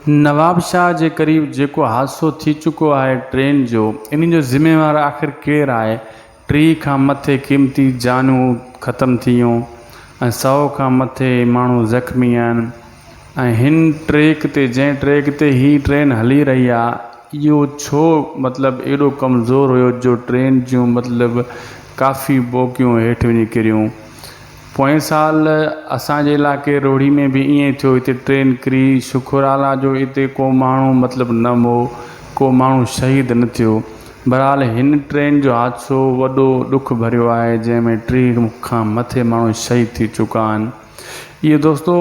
نوابشاهه جي قريب جيڪو حادثو ٿي چڪو آهي ٽرين جو انهي جو ذميوار آخر ڪير آهي؟ 30 کان مٿي قيمتي جانيون ختم ٿي ويون ۽ سئو کان مٿي ماڻهو زخمي آهن ۽ هن ٽريڪ تي جنهن ٽريڪ تي هي ٽرين هلي رهي آ اهو ڇو مطلب ايڏو ڪمزور هيو جو ٽرين جون مطلب ڪافي بوگيون هيٺ وڃي ڪريون. پوئين سال اسان جي علائقي روهڙي ۾ به ائين ئي ٿيو هتي ٽرين ڪري شڪر الله جو اتي ڪو ماڻهو مطلب نه مئو ڪو ماڻهو شهيد نه ٿيو بھرحال هن ٽرين جو حادثو وڏو ڏک ڀريو آهي جنهن ۾ 30 کان مٿي ماڻهو شهيد ٿي چڪا آهن اهي دوستو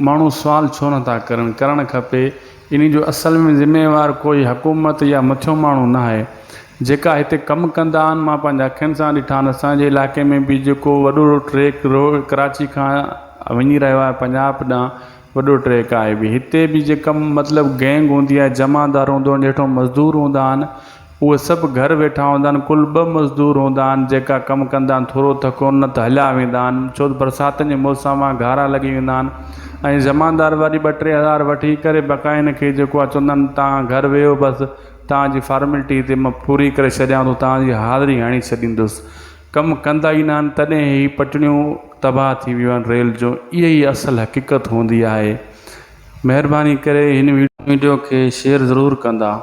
ماڻهو سوال ڇو نٿا ڪرن ڪرڻ کپي انهي جو اصل ۾ ذميوار ڪوئي حڪومت يا مٿيون ماڻهو ناهي جيڪا هتي ڪم ڪندا آهن مان پنهنجي اکين سان ڏٺا آهن اسان جي علائقي ۾ به جيڪو وڏو ٽريڪ روڊ ڪراچي کان وڃي رهيو آهي پنجاب ڏانهن وڏو ٽريڪ آهي به هتي به جيڪا مطلب گينگ هوندي آهي جمعدار هوندو آهن هيٺون مزدور هوندا آهن اهي سڀ گهر ويٺا هوندا آهن، ڪل ٻه مزدور هوندا آهن جيڪا ڪم ڪندا آهن، ٿورو ٿڪون نه ته هليا ويندا آهن، ڇو ته برساتن جي موسم آهي گهارا لڳي ويندا آهن ۽ زماندار وري ٻه ٽي هزار وٺي ڪري بقائين کي جيڪو آهي چوندا آهن توهان گهر ويهو بس توهان جي فارملٽي هتي مان پوري ڪري ڇڏيان ٿو توهان جي حاضري هڻي ڇڏيندس ڪم ڪندا ئي نه آهن تڏهن هي پٽڙيون تباهه ٿي ويون آهن ريل جون اها ئي اصل حقيقت هوندي آهي مهرباني ڪري هن وڊيو کي شيئر ضرور ڪندا.